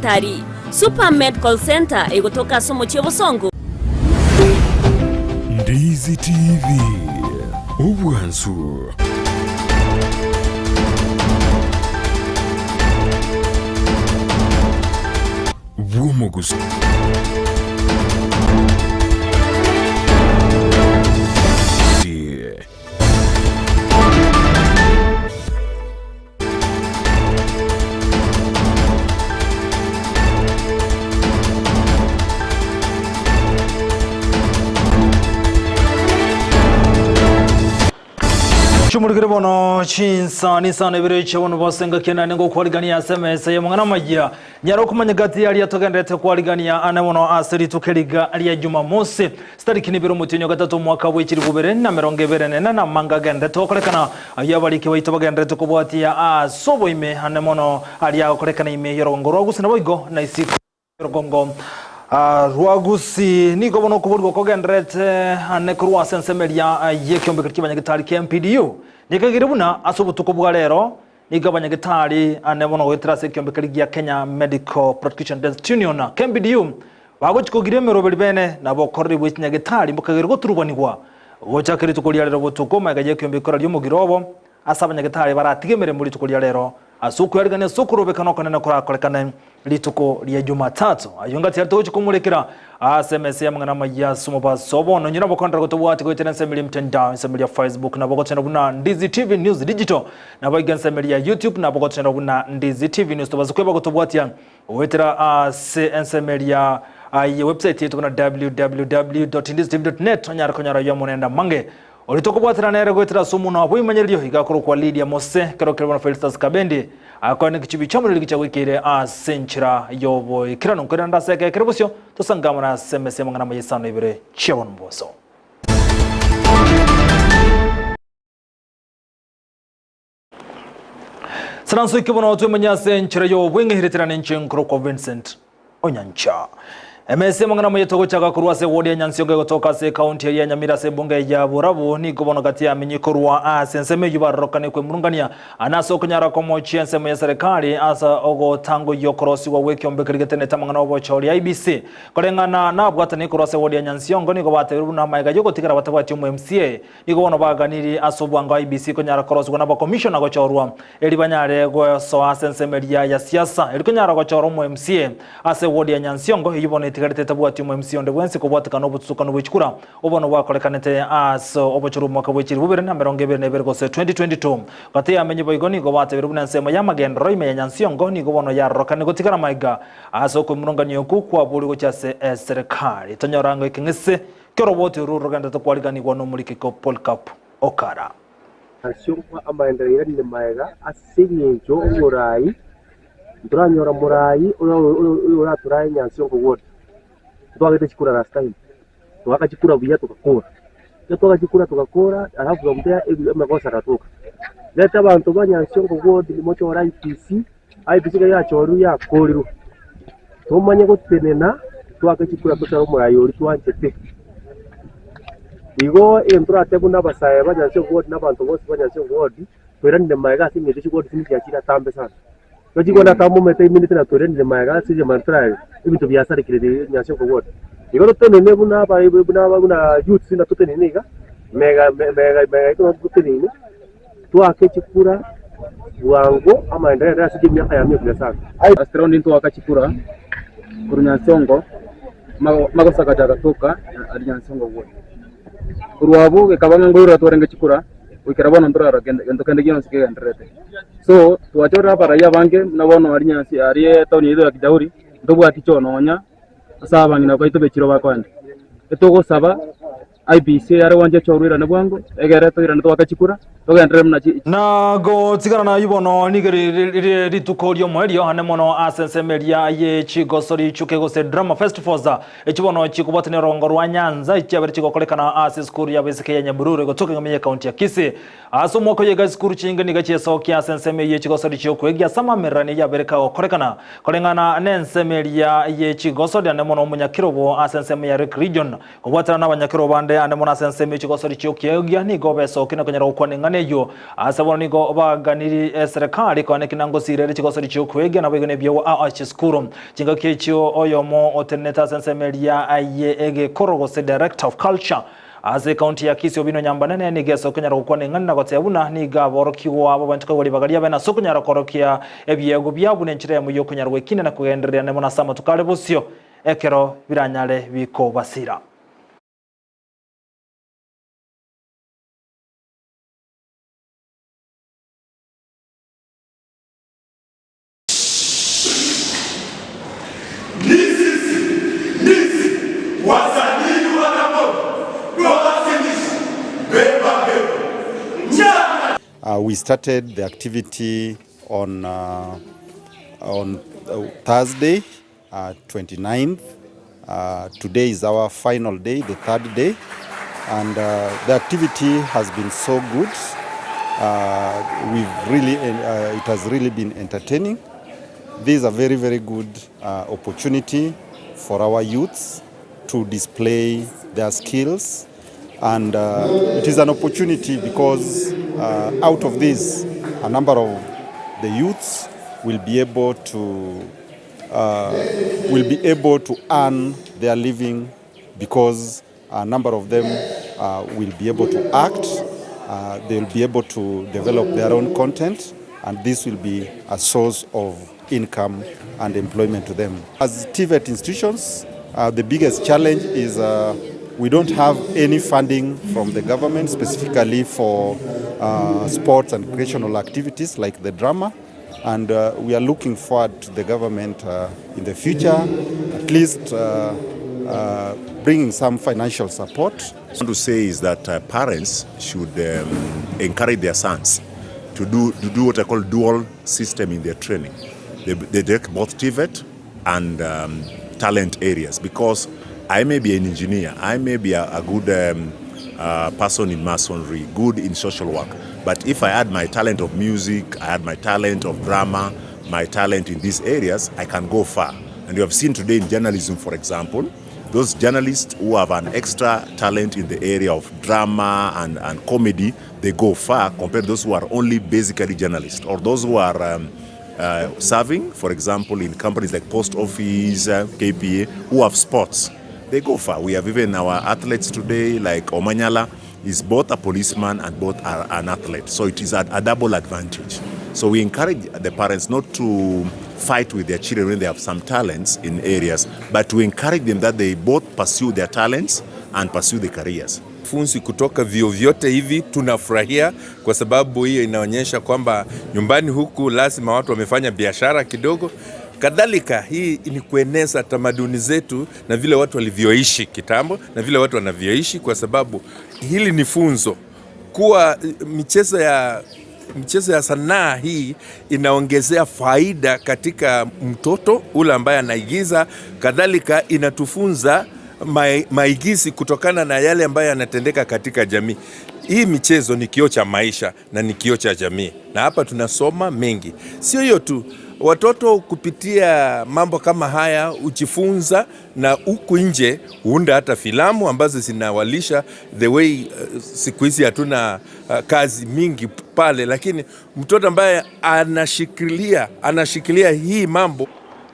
chinyagitari. Super Medical Centre egotoka ase omochie o Bosongo. Ndizi TV, obwansu. Bw'omoguso. Chimurikire bono chinsani isano ibere chia bono bose engaki nane ngokwarigania ase emesa y'amang'ana amayia. Nyara okomanya gati yaria togenderete kwarigania ane bono ase rituko eriga ria Jumamosi. Chitariki nibere omotienyi o gatato omwaka bwe chilifu bibere na emerongo ebere nene na amanga agenderete gokorekana. Ayio abariki baito bagenderete kobwatia ase oboime ane mono aria agokorekana ime y'orogongo rwa Gusii naboigo na isiko y'orogongo rwa Gusii. Nigo bono okoborigwa kogendererete ane korwa ase ensemo eria y'ekeombe keria ki'abanyagitari kia MPDU. Nekagire buna ase obotuko bwa rero nigo abanyagitari ane bono goetera ase ekeombe keria gia Kenya Medical Practitioners Union, KMPDU, Bagochia kogiria emeroberi bene, na bokoreri bwe chinyagetari mbokagere goturubanigwa. Gochaka rituko ria rero botuko, magega y'ekeombe ekora ri'omogiro obo, ase abanyagetari baratige emeremo rituko ria rero, ase okoyarigania ase okorobekana okonene korakorekane rituko ria Jumatatu. Ayio ngati aria togochia komorekera ase emesa y'amang'ana amayia ase omobaso bono. Onye nabokondera gotobwati goetera ensemo eria emitandao, ensemo eria Facebook, nabo ogotenena buna Ndizi TV News Digital, naboigo ensemo eria ya YouTube nabo ogotenena buna Ndizi TV News. Tobasa kweba gotobwatia Goetera ase ensemo eria ye website yaito buna www.indiztv.net onyare konyora ayio amo nende amange. Oria tokobwatana nere goetera ase omonwa bw'ebimanyererio iga akorokwa Lydia Mose, kero kere bono Felicitas Kabendi akoe egechibi chi'omorero gicha goikeire ase enchera y'oboikeranu. Nkoirana ase eke ekere bosio, tosange amo nase emesa y'amang'ana amaya isano ibere chia bono mobaso. Saranso ike bono twemenye ase enchera y'obweng'eheretera nenche nkorokwa Vincent Onyancha. Emesa y'amang'ana amaye togochaka korwa ase ewodi ya Nyansiongo egotoka ase ekaunti eye ya Nyamira ase ebunge ya Borabu nigo bono gati yamenyi korwa ase ensemo eyio barorokane kwemurungania ane ase okonyara komochia ensemo ya serikali ase ogotangoyia okorosigwa gw'ekiombe keria getenete amang'ana obochori IEBC. Koreng'ana nabwatani korwa ase ewodi ya Nyansiongo nigo batebire buna amaiga yogotigara batabwati omo MCA Nigo bono baganirie ase obwango IEBC konyara korosigwa nabakomishona gochorwa, eri banyare gosoa ase ensemo eria ya siasa, eri konyara gochora omo MCA ase eward ya Nyansiongo, eyio bono etigarete etabwati omo MCA onde bwensi kobwatekana obotutukanu bwe chikura obono bwakorekanete ase obochori omwaka bwe chilifu bibere na emerongo ebere na ebere gose 2022. Gati y'amenyi boigo nigo batebire buna ensemo y'amagenderero ime ya Nyansiongo nigo bono yarorokane gotigara maiga ase okwemurungania okwo kwaborwe gochia ase eserekari. Tonyora ang'e ekeng'ese Keroboti orwo rogenderete kwariganigwa nomorikiko Polycarp Okara. Ase amaenderero airanire magega ase engencho omoraai, ntoranyora moraai oyo oratorae Nyansiongo ward. Ntwagete chikura last time, togaka chikura buya togakora. Ekero twagaka chikura togakora, alafu from there amagoso agatoka. Reta abanto ba Nyansiongo ward mochore IEBC, IEBC ekero yachorirwe yakorirwe, tomanye gotenena twake chikura tochore omoraai oria twanchete. Igo egento toratebe buna abasae ba Nyansiongo ward na abanto bonsi ba Nyansiongo ward, toiranire magega ase eng'encho chiward chinde chiachire atambe sana. Ekero chikogenda atambe omanyete emineti na toiranire magega ase riamani torarebe, ebinto biasarekire Nyansiongo ward. Igo totenene buna aba buna buna youths buna totenene iga, mega mega mega yaito nabo totenene. Twake chikura bwango amaenderero ase emiaka ya mia sana. Last round ntwaka chikura korwa Nyansongo magoso agacha agatoka aria Nyansongo ward. Korwa abwo gekaba ng'a nkoirora twarenge chikura goikera bono ntorarora kende gento kende gionsi kegendererete. So twachorire abarai abange buna bono aria Nyansi aria etown yaito ya Kijauri ntobwati choo nonya ase abang'ina baito be chiro bakoenda. Etogosaba. IEBC eyare gwancha echorwa bwango, egere toirane toake chikura, togenderere buna chi. Na gotigana nayio bono nigo rire rituko ri'omoerio ane mono ase ensemo eria ye chigoso richuke gose drama festivals echi bono chikobwatania orongo rwa Nyanza echiabere chigokorekana ase esukuru y'abaiseke ya Nyabururu egotoka eng'ombe y'ekaunti ya Kisii. Ase omwaka oyo iga chisukuru chinge nigo chiesokia ase ensemo eyio chigoso richiokwegi ase amamererania yabere kagokorekana koreng'ana n'ensemo eria ye chigoso riane mono omonyakirobo ase ensemo ya Lake Region Kobwatana nabanyakero bande ande mono ase ensemo ye chigosori chi'okiegia, nigo besokia na konyara gokwana eng'ana. eng'ana eyio. Ase bono nigo baganiri eserekari koaneki na ngosira ere chigosori chi'okwegena naboigo nebiegwa aa chisukuru. Chingaki echio oyomo otenenete ase ensemo eria ye egekoro gose Director of Culture ase ekaunti ya Kisii Obino Nyambanene nigo ase okonyara gokwana eng'ana na goteba buna nigo aborokigwa babanto koigwa ribaga riabe ase okonyara korokia ebiegwa biabo buna enchera eyemo y'okonyara gwekina na kogendereria nemo ase amatuko are bosio ekero biranyare bikobasira. We started the activity on uh, on Thursday, 29th. Today is our final day, the third day, and the activity has been so good. We've really, it has really been entertaining. This is a very, very good opportunity for our youths to display their skills and it is an opportunity because out of this a number of the youths will be able to will be able to earn their living because a number of them will be able to act, they will be able to develop their own content and this will be a source of income and employment to them. As TVET institutions, the biggest challenge is we don't have any funding from the government specifically for sports and recreational activities like the drama and we are looking forward to the government in the future at least bringing some financial support. I want to say is that parents should encourage their sons to do, to do what I call dual system in their training. They, they take both TVET and talent areas because I may be an engineer, I may be a good person in masonry, good in social work, but if I add my talent of music, I add my talent of drama, my talent in these areas, I can go far. And you have seen today in journalism, for example, those journalists who have an extra talent in the area of drama and, and comedy, they go far compared to those who are only basically journalists or those who are serving, for example, in companies like Post Office, KPA, who have sports. They go far. We have even our athletes today, like Omanyala, is both a policeman and both are an athlete. So it is a, a double advantage. So we encourage the parents not to fight with their children when they have some talents in areas, but to encourage them that they both pursue their talents and pursue their careers. Wanafunzi kutoka vyuo vyote hivi tunafurahia kwa sababu hiyo inaonyesha kwamba nyumbani huku lazima watu wamefanya biashara kidogo. Kadhalika hii ni kueneza tamaduni zetu na vile watu walivyoishi kitambo na vile watu wanavyoishi, kwa sababu hili ni funzo kuwa michezo ya sanaa hii inaongezea faida katika mtoto ule ambaye anaigiza. Kadhalika inatufunza maigizi kutokana na yale ambayo yanatendeka katika jamii. Hii michezo ni kioo cha maisha na ni kioo cha jamii, na hapa tunasoma mengi. Sio hiyo tu, watoto kupitia mambo kama haya hujifunza, na huku nje huunda hata filamu ambazo zinawalisha the way. Siku hizi hatuna kazi mingi pale, lakini mtoto ambaye anashikilia hii mambo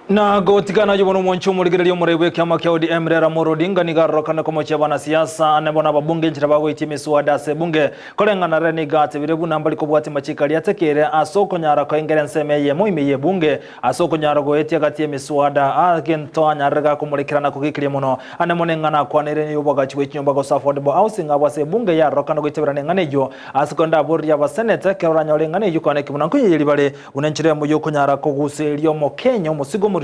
Na gotigana yubono omonche omorigereria omorei bw'ekiama kia ODM Raila Amolo Odinga nigo arorokane komochia abanasiasa ane bono ababunge enchera bagoitia emiswada ase ebunge koreng'ana rere nigo atebire buna mbari kobwatia amachiko aria atekeire ase okonyara koengera ensemo eyemo ime y'ebunge ase okonyara goetia gati y'emiswada agento anyarire gakomorekera na kogekeria mono ane mono eng'ana akwanere niyo obwagachi bwe chinyomba gose affordable housing abwo ase ebunge yarorokana goitaberana eng'ana eyio ase korende aboria abaseneta ekero oranyore eng'ana eyio kwane ki buna nkoyeyeria bare buna enchera eyemo y'okonyara koguseria omokenya omosigo omorito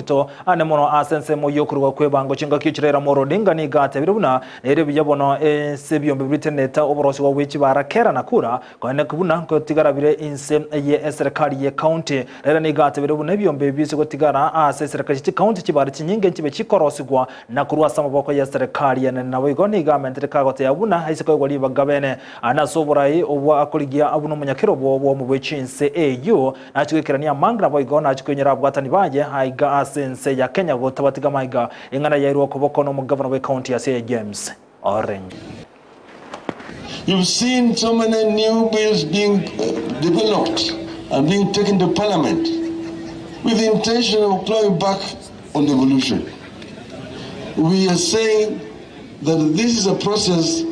ane mono ase ensemo y'okorugwa kw'ebango chingaki chire Raila Amolo Odinga nigo atebire buna nere buya bono ense ebiombe bitenenete oborosigwa bwe chibara kera na kura koene buna nkotigara bire inse ye eserekari ye county. Raila nigo atebire buna ebiombe ebi bise gotigara ase eserekari chi county chibara chinyinge nchibe chikorosigwa na korwa ase amaboko ya eserekari enene naboigo nigo amentire kagoteba buna aise koigwa ribaga bene ane ase oborai obwo akorigia buna omonyakerobo bw'omo bwe chinse eyio nachigoikerania amange naboigo nachikoinyora abwatani baye aiga ase ense ya Kenya gotabatiga maiga eng'ana yairwe okoboko na omogavana bwe county ya Siaya James Orengo. You've seen so many new bills being developed and being taken to parliament with the intention of plowing back on devolution. We are saying that this is a process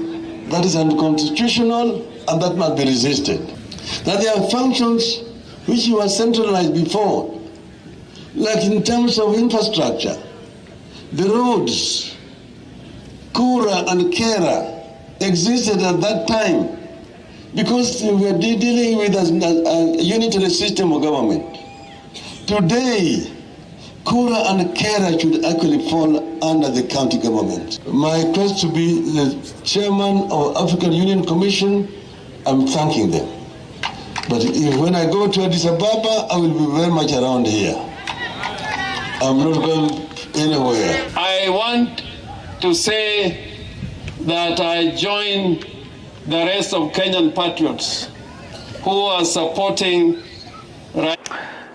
that is unconstitutional and that must be resisted. That there are functions which were centralized before, like in terms of infrastructure, the roads, Kura and Kera existed at that time because we were dealing with a unitary system of government. Today, Kura and Kera should actually fall under the county government. My quest to be the chairman of African Union Commission, I'm thanking them. But if, when I go to Addis Ababa, I will be very much around here. I'm not going anywhere. I want to say that I join the rest of Kenyan patriots who are supporting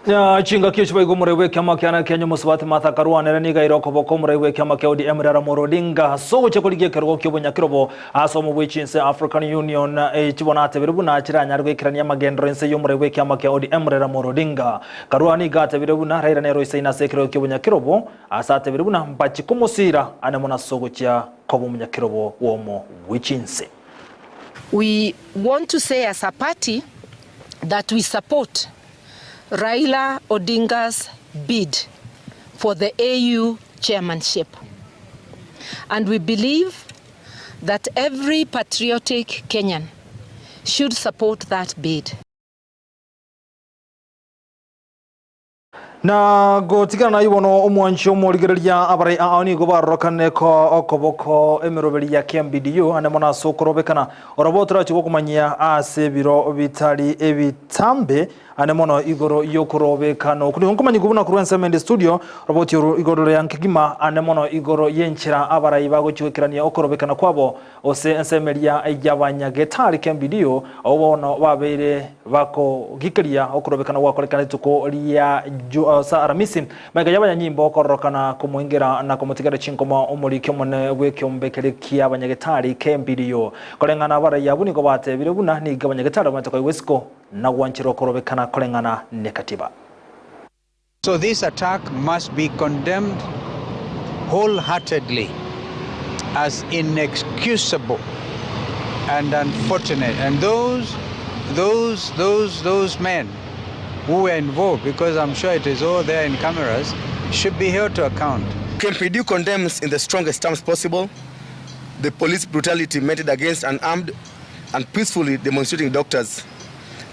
Chingaki echi boigo omorai bw'ekiama kiane Kenya omosubati Martha Karua nere nigo aire okoboko omorai bw'ekiama kia ODM Raila Odinga ase ogochia korigia ekerogo ki'obonyakirobo ase omo bwe chinse African Union echi bono atebire buna chiranyare goikerania amagenderero ense y'omorai bw'ekiama kia ODM Raila Odinga. Karua nigo atebire buna Raila nere oisaine ase ekerogo ki'obonyakirobo ase atebire buna mbachie komosira ane mono ase ogochia koba omonyakirobo bw'omo bwe chinse. We want to say as a party that we support Raila Odinga's bid for the AU chairmanship. And we believe that every patriotic Kenyan should support that bid. Na gotigana nayio bono omwanchi omorigereria abarai ao nigo barorokane ko okoboko emeroberi ya KMPDU ande mono ase okorobekana orobo torachi gokomanyia ase ebiro bitari ebitambe ande mono igoro yokorobekana oku nigo nkomanyigwa buna korwa ensemo ende studio roboti oro igoro ya nkegima ande mono igoro yenchera abarai bagochi goikerania okorobekana kwabo ose ensemo eria y'abanyagetari KMPDU abwo bono babeire bakogikeria okorobekana gwakorekana rituko ria sa Aramisi magega y'abanyanyimbo okororokana komoingera na komotigera chinkoma omoriki omonene bw'ekeombe keria ki'abanyagetari KMPDU. Koreng'ana abarai abwo nigo batebire buna nigo abanyagetari bamanyete koigwa isiko na gwancherwa korobekana koreng'ana nekatiba. So this attack must be condemned wholeheartedly as inexcusable and unfortunate. And those, those, those, those men who were involved, because I'm sure it is all there in cameras, should be held to account. KMPDU condemns in the strongest terms possible the police brutality meted against unarmed and peacefully demonstrating doctors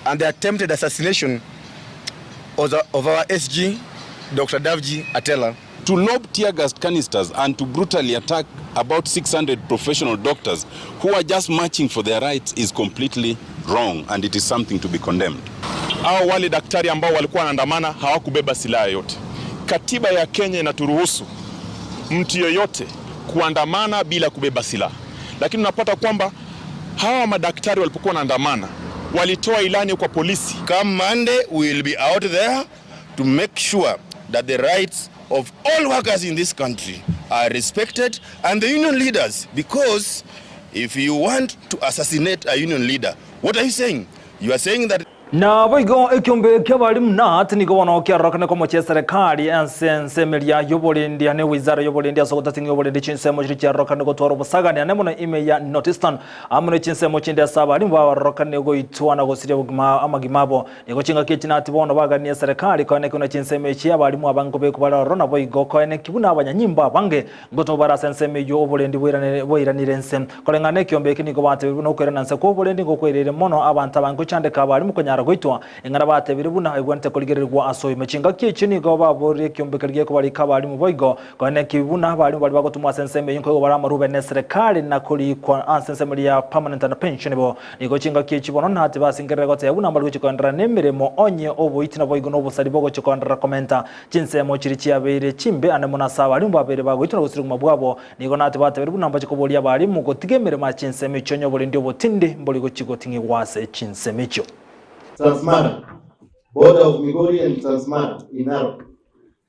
and the attempted assassination of, the, of our SG, Dr. Davji Atela. To lob tear gas canisters and to brutally attack about 600 professional doctors who are just marching for their rights is completely wrong and it is something to be condemned. Hao wale daktari ambao walikuwa wanaandamana hawakubeba silaha yoyote. Katiba ya Kenya inaturuhusu mtu yoyote kuandamana bila kubeba silaha, lakini unapata kwamba hawa madaktari walipokuwa wanaandamana walitoa ilani kwa polisi. Come Monday, we will be out there to make sure that the rights of all workers in this country are respected and the union leaders, because if you want to assassinate a union leader, what are you saying? You are saying that Naboigo ekiombe ki'abalimu KNUT nigo bono kiarorokane komochia eserekari ase ensemo eria y'oborendi ane wizara y'oborendi ase ogotating'ia oborendi chinsemo chiria chiarorokane gotwara obosagani ane mono ime ya North Eastern amo ne chinsemo chinde ase abalimu babarorokane goitwa na gosiria obogima amagima abo. Nigo chingaki echi KNUT bono baganie eserekari koeneki buna chinsemo echi abalimu abange kobekwa bare ororo naboigo koeneki buna abanyanyimbo abange ngotoma bare ase ensemo eyio oborendi bwairanire ense. Koreng'ana nekiombe eke nigo batebire buna okoirana nse kw'oborendi ngokwereire mono abanto abange gochandeka abarimu konyara goitwa, eng'ana batebire buna egwenerete korigererigwa ase oime. Chingaki echio nigo baborire ekiombe keria gekobarika abarimu boigo koeneki buna abarimu baria bagotumwa ase ensemo eyio nkoigwa bare amarube neserekari na korikwa ase ensemo eria ya permanent and pensionable. Nigo chingaki echi bono nati basingerere goteba buna mbari gochia koenderera nemeremo onye oboiti naboigo nobosari bogochia koenderera komenta Chinsemo chiria chiabeire chimbe ande mono ase abarimu babere bagoitwa na gosiria obogima bwabo. Nigo natebate buna mbache koboria abarimu gotiga emeremo ase chinsemo echio onye oborendi obotindi mbori gochia goting'igwa ase chinsemo echio. Transmara, border of Migori and Transmara in Narok,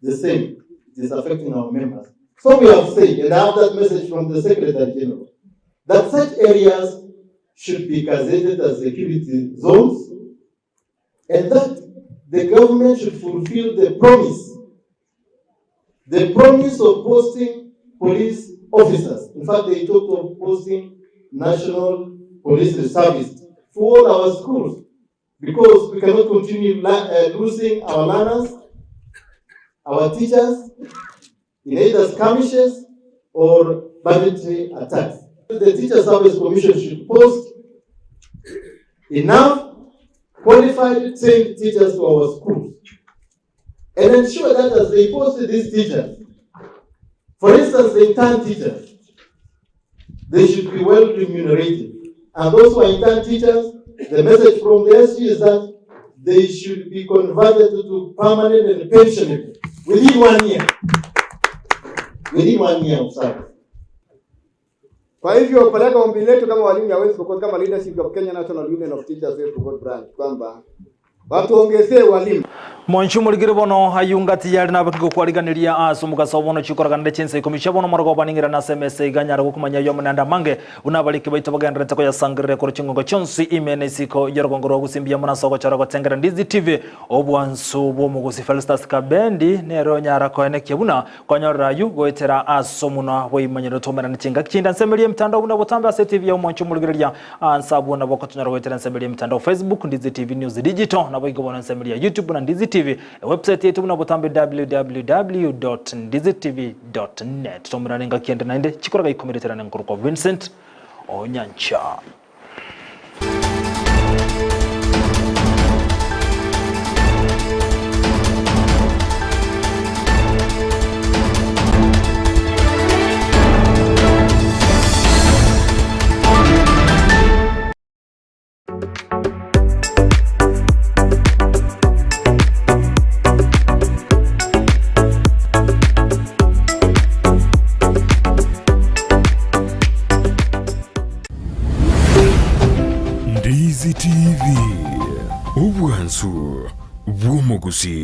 the same, it is affecting our members. So we have said, and I have that message from the Secretary General, that such areas should be gazetted as security zones and that the government should fulfill the promise, the promise of posting police officers. In fact, they talked of posting national police reservists to all our schools because we cannot continue losing our learners, our teachers, in either skirmishes or banditry attacks. The Teacher Service Commission should post enough qualified trained teachers to our schools and ensure that as they post these teachers, for instance, the intern teachers, they should be well remunerated. And those who are intern teachers, the message from the SG is that they should be converted to permanent and pensionable within 1 year. Within 1 year of service. Kwa hivyo peleka ombi letu kama walimu ya West Pokot, kama leadership of Kenya National Union of Teachers West Pokot branch kwamba watuongezee walimu. Mwanchu muligire bono ayungati yari nabakigo kwariganiria asu mugaso bono chikoraganire chinse ikomisha bono morogo baningira na SMS iganyara gukumanya yo munanda mange unabaliki baito bagenderete ko yasangirire kuri chingongo chonsi imene isiko yorogongoro gusimbia muna soko chara gotengera Ndizi TV obwansu bwo mugusi Felicitas Kabendi nero nyara koene kebuna konyorra yu goetera aso muna boimanyiro tomera nichinga kinda nsemerie mtandao buna botambe ase TV ya mwanchu muligiriria ansa buna bokotunyara goetera nsemerie mtandao Facebook Ndizi TV News Digital na boigo bona nsemerie YouTube na Ndizi TV website yetu muna botambe www.ndizitv.net tomuranenga kiende nainde chikoraga ikomereterana nkuru kwa Vincent Onyancha. Ndizi TV obwansu bw'omuguzi.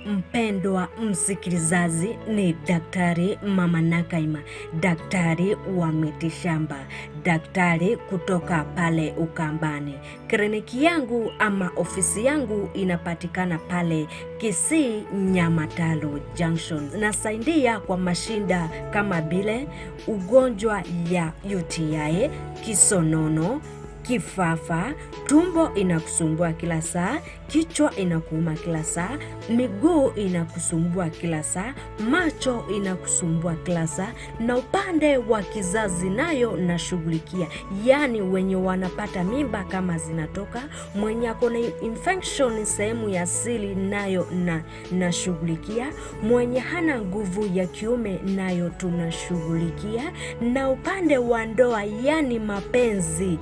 Mpendwa msikilizaji, ni Daktari Mama Nakaima, daktari wa mitishamba, daktari kutoka pale Ukambani. Kliniki yangu ama ofisi yangu inapatikana pale Kisii Nyamatalo Junction. Nasaidia kwa mashinda kama vile ugonjwa ya UTI, kisonono, kifafa, tumbo inakusumbua kila saa, kichwa inakuuma kila saa, miguu inakusumbua kila saa, macho inakusumbua kila saa, na upande wa kizazi nayo nashughulikia, yaani wenye wanapata mimba kama zinatoka, mwenye ako na infection sehemu ya siri nayo na nashughulikia, mwenye hana nguvu ya kiume nayo tunashughulikia, na upande wa ndoa yaani mapenzi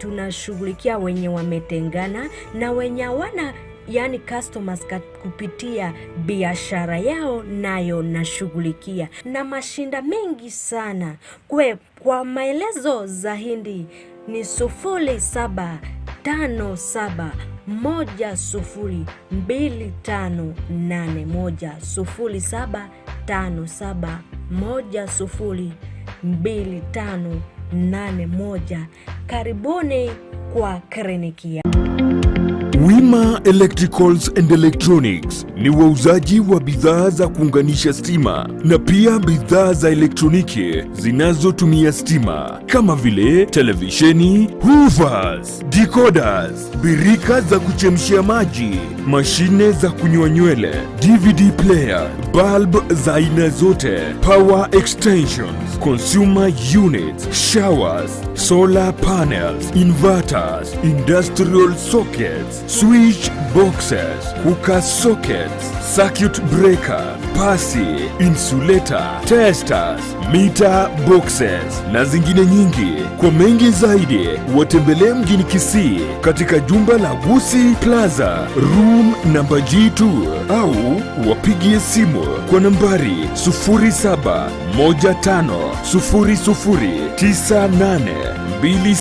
tunashughulikia wenye wametengana na wenye hawana yani customers kupitia biashara yao nayo nashughulikia, na mashinda mengi sana. Kwa maelezo zaidi ni 0757 102581, 0757 102581. Karibuni kwa kliniki ya Wima Electricals and Electronics ni wauzaji wa bidhaa za kuunganisha stima na pia bidhaa za elektroniki zinazotumia stima kama vile televisheni, hoovers, decoders, birika za kuchemshia maji, mashine za kunyoa nywele, DVD player, bulb za aina zote, power extensions, consumer units, showers, solar panels, inverters, industrial sockets, switch boxes, cooker sockets, circuit breaker, pasi, insulator, testers, meter boxes na zingine nyingi. Kwa mengi zaidi watembelee mjini Kisii katika jumba la Gusii Plaza room namba G2 au wapigie simu kwa nambari 07150098